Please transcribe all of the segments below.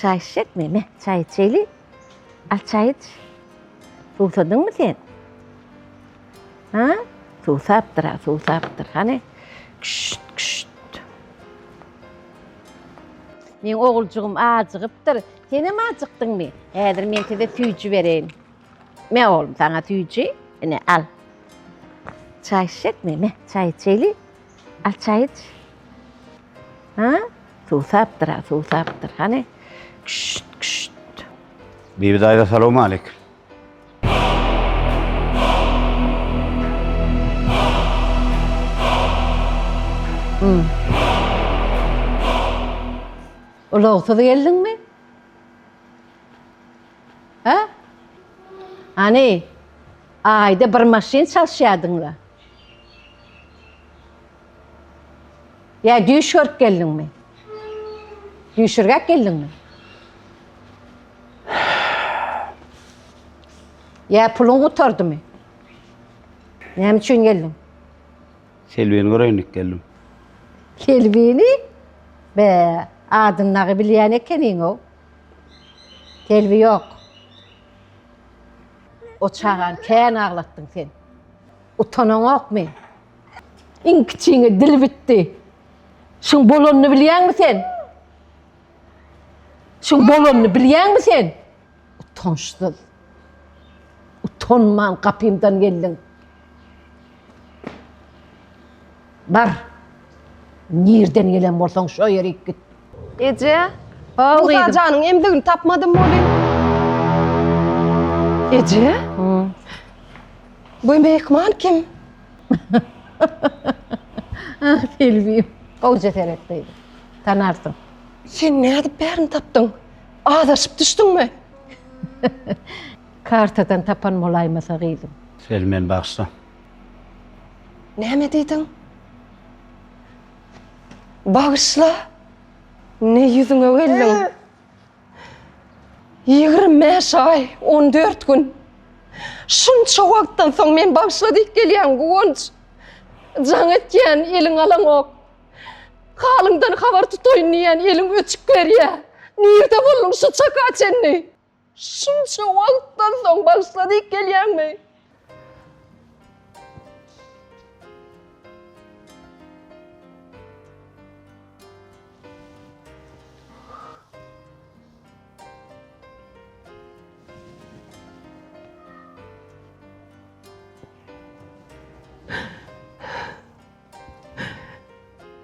Çaý içjekmi? Me, çaý içeýli. Al çaý iç. Suwsadyňmy sen? Ha? Suwsapdyr, ha, suwsapdyr. Hany? Küşt, küşt. Meň oguljygym ajygypdyr. Senem ajykdyňmy? Häzir men size süýji bereýin. Me oglum, saňa süýji. Ine, al. Çaý içjekmi? Me, çaý içeýli. Al çaý iç. Ha? Suwsapdyr, ha, suwsapdyr. Hany? Küşt, küşt. Bibi daýza salowmaleýkim. Hmm. Ulagsyz geldiňmi? Ha? Hany, aýda bir maşyn çalyşýardyňla. Ýa düýş görüp geldiňmi? Düýşürgäp geldiňmi? Ýa puluň gutardymy? Näme üçin geldiň? Selbini göreýin diýip geldim. Selbini? Be, adyny dagy bilýän ekeniň-ow. Selbi ýok. O çagany kän aglatdyň sen. Utanaňokmy? Iň kiçiňe dil bitdi. Şuň bolanyny bilýäňmi sen? Şuň bolanyny bilýäňmi sen? Utançsyz. Utanman gapymdan geldiň. Bar. Nirden gelen bolsaň şo ýerik git. Eje, Haw Musa gyzym. janyň emzigini tapmadym welin. Eje? Bu myhman kim? Ah Selbim. Gowja seret gyzym. Tanarsyň. Sen nädip bärini tapdyň? Azaşyp düşdüňmi? Kartadan tapan bolaýmasa gyzym. Selbi meni bagyşla. Näme diýdiň? Bagyşla. Ne ýüzüňe geldiň? 25 aý, 14 gün. Şunça wagtdan soň men bagyşla diýip gelýän Guwanç. Jaň etýän, eliň alaňok. Halyňdan habar tutaýyn diýýän, eliň öçük berýä. Nirde bolduň şu çaka çenli? Şunça wagtdan soň bagyşla diýip gelýäňmi?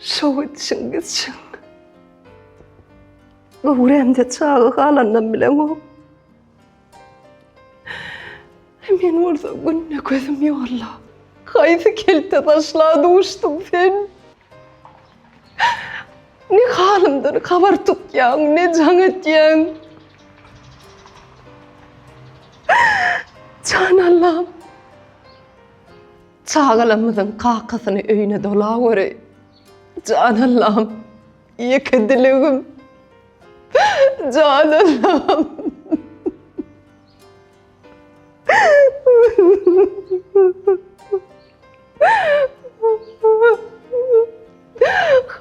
Şow etişiň gitşiň. Göwrämde çaga galandan bileňok. Men bolsa günde gözüm ýolda. Haýsy kelte taşla duşduň sen? Ne halymdan habar tutýaň, ne jaň etýäň? Jan Allam. Çagalarymyzyň kakasyny öýüne dolaweri. Jan Allam. Ýeke dilegim. Jan Allam.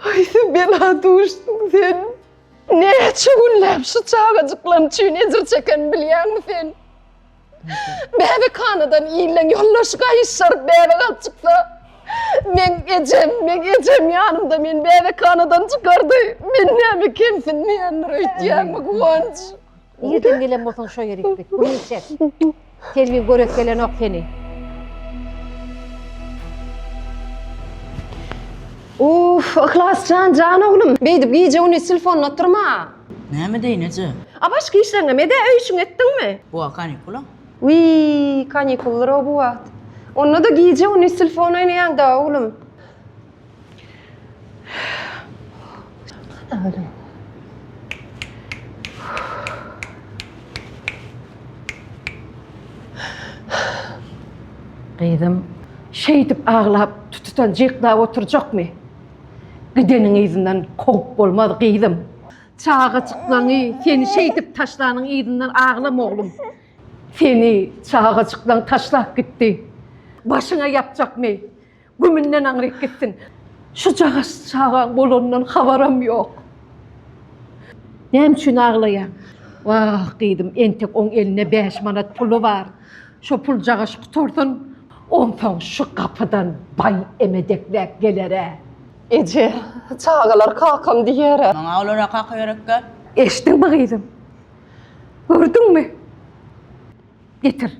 Haýsy bela duşduň sen? Näçe günläp şu çagajyklarym üçin ejir çeken bilýäňmi sen? Bäbekhanadan illeň ýoldaşy gaýyşaryp bäbek alyp çyksa, meň ejem, meň ejem ýanymda meni bäbekhanadan çykardy. Men näme kemsinmeýändir öýtýäňmi, Guwanç? Nirden gelen bolsaň şo ýerik git. Gümüň çek. Selbi göresi gelenok seni. Uff, Yhlas jan, jan oglum. Beýdip gije-gündiz telefonda oturma. Näme deýin eje? A başga işleriňem ed-ä, öý işiňi etdiňmi? Bu wagt kanikula. Wiý, kanikuldyr-ow bu wagt. Onda-da gije-gündiz telefon oýnaýaň-da, oglum. Gyzym, şeýdip aglap, tutudan jyklap oturjakmy? Gideniň yzyndan kowup bolmaz, gyzym. Çagajyklaňy seni şeýdip taşlanyň yzyndan aglama, oglum. Seni çagajyklaň taşlap gitdi. Başyňa ýapjakmy? Gümünden aňryk gitsin. Şujagaz çagaň bolanyndan habaram ýok. Näme üçin aglaýaň? Wah, gyzym, entek oň elinde bäş manat puly bar. Şo puljagaş gutarsyn, onsoň şu gapydan baý emedekläp geler-ä. Eje, çagalar kakam diýer-ä. Maňa olara kaka gerekgä. Eşitdiňmi gyzym? Gördüňmi? Getir.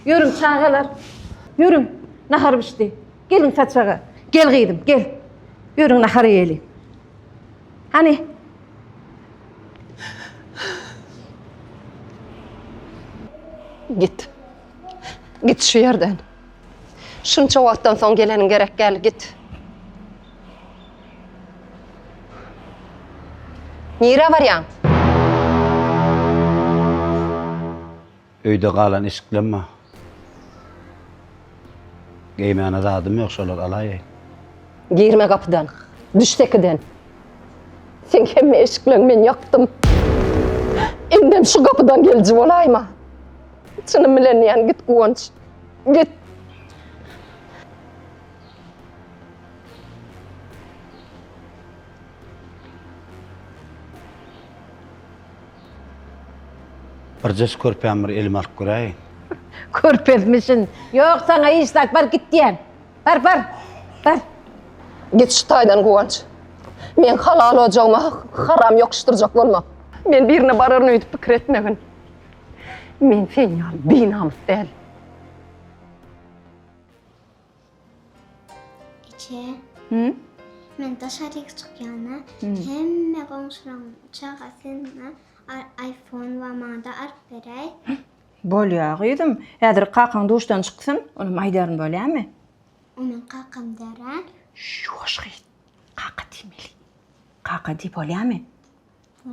Ýörüň çagalar. Ýörüň. Nahar bişdi. Geliň saçaga. Gel gyzym, gel. Ýörüň nahar iýeli. Hany? Git. Git şu ýerden. Şunça wagtdan soň geleniň gerek däl, git. Nirä barýaň? Öýde galan eşiklem bar. Geýmäne zadym ýok, şolary alaýaýyn. Girme gapydan. Düş sekiden. Seň hemme eşikleňi men ýakdym. Indem şu gapydan geliji bolaýma. Çynym bilen diýýän, git Guwanç. Git. Birje şu körpämi bir elime alyp göräýin. Körpezmişin. Ýok saňa hiç zat bar git diýen. Bar bar. Bar. Git şu taýdan Guwanç. Meň halal ojagyma haram ýokuşdyrjak bolma. Men birine bararyn öýdüp pikir etmegin. Men sen ýaly binamys däl. Eje. Hı? Men daşaryk çykýana hemme goňşularyň çagasyna iPhone bar maňada alyp beräý. Bolýa gyzym. Häzir kakaň duşdan çyksyn, onam aýdaryn bolýamy? O meň kakam däl-ä. Ýuwaş gyz. Kaka diýmeli. Kaka diý bolýamy?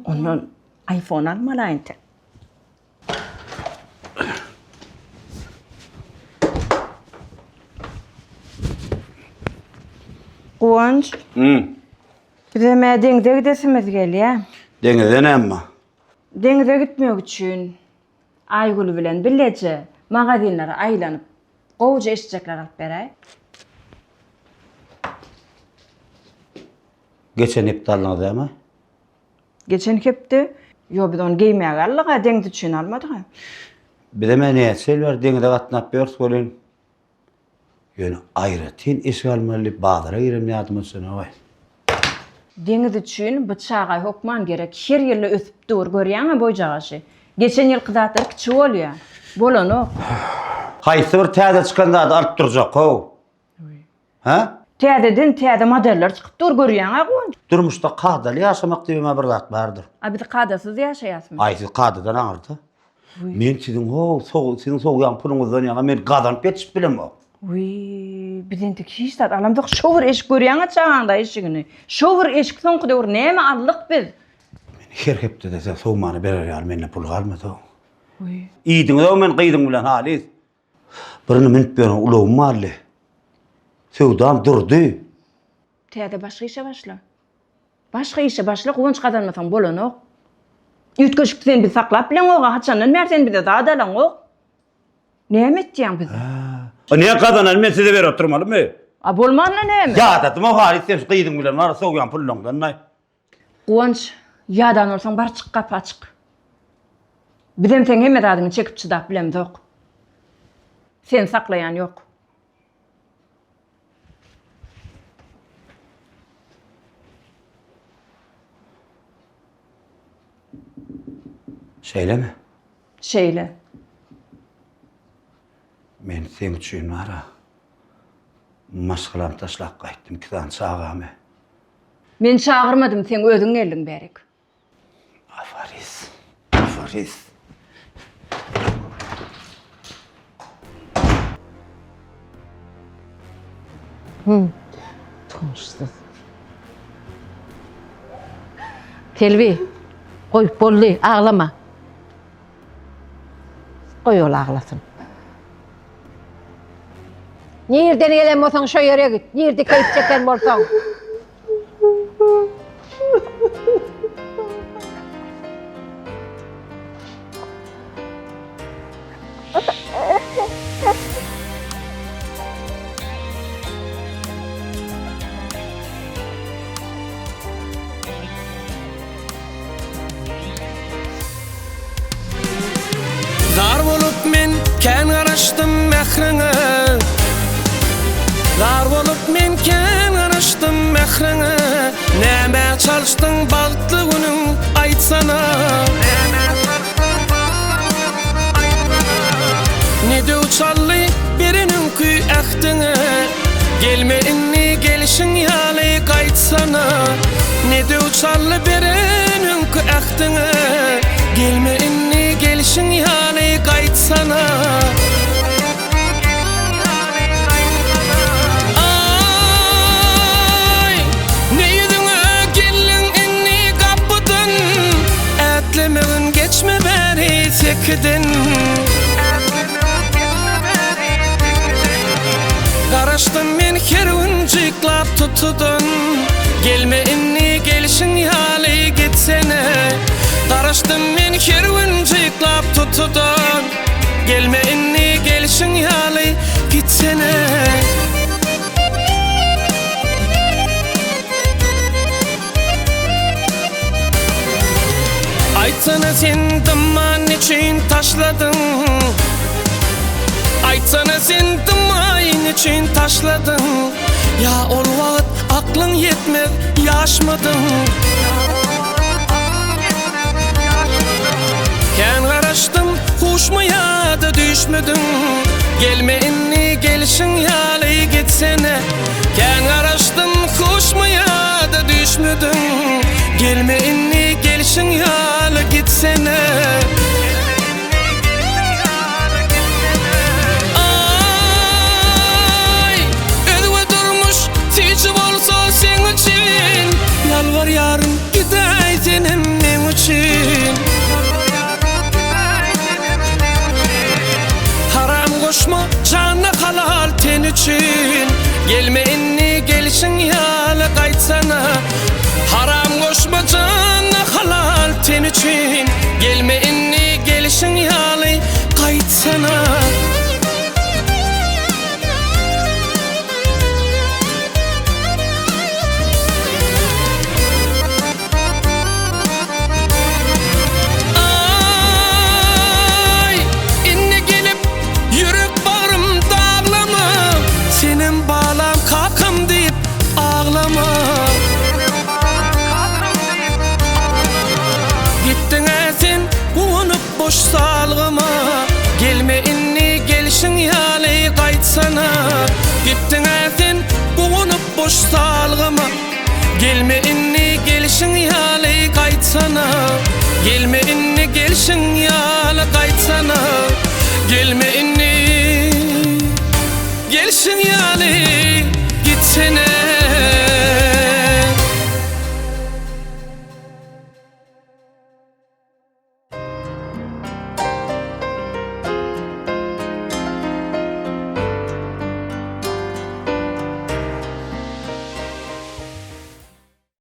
Ondan iPhone almaly entek. Guwanç. Hı. Bizem-ä deňze gidesimiz gelýä. Deňize näme? Deňize gitmek üçin Aýgül bilen bileje magazinlere aýlanyp, gowuja eşijekler alyp beräý. Geçen hepde aldyňyz dämi? Geçen hepde? Ýo, biz ony geýmäge aldyk-a, deňiz üçin almadyk-a. Bizem-ä näçe ýyl bäri deňize gatnap ýörüs welin, ýöne aýratyn eşik almaly diýip bazara girenim ýadyma düşenok-aý. Deňiz üçin bu çaga hökman gerek. Her ýylda ösüp dur, görýäň-ä boýjagaşy. Geçen ýylky zatlar kiçi bolýa. Bolanok. Haýsy bir täze çykan zady alyp durjak-ow? Hä? Täzeden täze modeller çykyp dur görýäňä Guwanç. Durmuşda kadaly ýaşamak diýibem-ä bir zat bardyr. A biz kadasyz ýaşaýasmy? Aý siz kadadan aňyrda. Men siziň ho, siziň sowýan puluňyzdan ýaňa men gazanyp ýetişip bilemok. Wiý, biz entek hiç zat alamzok. Şo bir eşik görýäňä çagaňda eşigini. Şo bir eşik soňky döwür näme aldyk biz? Men her hepdede size sowmany berer ýaly mende pul galmady-ow. Wiý. Iýdiňiz-ow men gyzyň bilen halys. Birini münüp ýören ulagym bardy. Söwdam durdy. Täze başga işe başla. Başga işe başla, guwanç gazanmasaň bolanok. Üýtgeşik sen bizi saklap bileňok-a, haçandan bäri sen bize zat alaňok. Näme etýäň bizi? A näme gazanany men size berip oturmalymy? A bolmanda näme? Ýadadym-ow halys sen şu gyzyň bilen bar sowýan pullaňdan-laý. Guwanç, ýadan bolsaň bar çyk gapy açyk. Bizem seň hemme zadyňy çekip çydap bilemzok. Seni saklaýan ýok. Şeýlemi? Şeýle. Men seň üçin bar-a, maşgalamy taşlap gaýtdym, iki sany çagamy. Men çagyrmadym, seň özüň geldiň bärik. Afaris, afaris. Hum, utançsyz. Selbi, goý, boldy, aglama. Goý ol aglasyn. Nirden gelen bolsaň şo ýere git. Nirde keýp çeken bolsaň. mähriňe Nämä çalyşdyň bagtly günüň aýtsana Ne döw çaldy bereniňki ähtiňe Gelme indi gelşiň ýaly gaýtsana Ne döw çaldy bereniňki ähtiňe Gelme indi gelşiň ýaly gaýtsana Aý, ne ýüzüňe geldiň indi gapydan Ätlemegin geçme bäri sekiden Garaşdym men her gün jyklap tutudan Gelme indi gelşiň ýaly gitsene Garaşdym men her gün jyklap tutudan Gelme indi gelşiň ýaly gitsene. Aýtsana sen dymman neçün taşladyň Aýtsana sen dymmaý neçün taşladyň Ýa ol wagt aklyň ýetmez ýaşmadyň Kän garaşdym huşma ýada düşmediň Gelme indi gelşiň ýaly gitsene Kän garaşdym huşma ýada düşmediň Gelme indi gelşiň ýaly gitsene Aý, özge durmuş süýji bolsa seň üçin Ýalbarýaryn gidäý senem meň üçin Haram goşma jana halal ten üçin Gelme indi gelşiň ýaly gaýtsana Haram goşma jana halal ten üçin Gelme indi gelşiň ýaly gaýtsana. Aý, indi gelip ýürek bagrym daglama, Senem balam kakam diýip aglama. Gitdiň-ä sen guwanyp boş salgyma, Gelme indi gelşiň ýaly gaýtsana. Gitdiň-ä sen guwanyp boş salgyma. Gelme indi gelşiň ýaly gaýtsana Gelme indi gelşiň ýaly gaýtsana Gelme.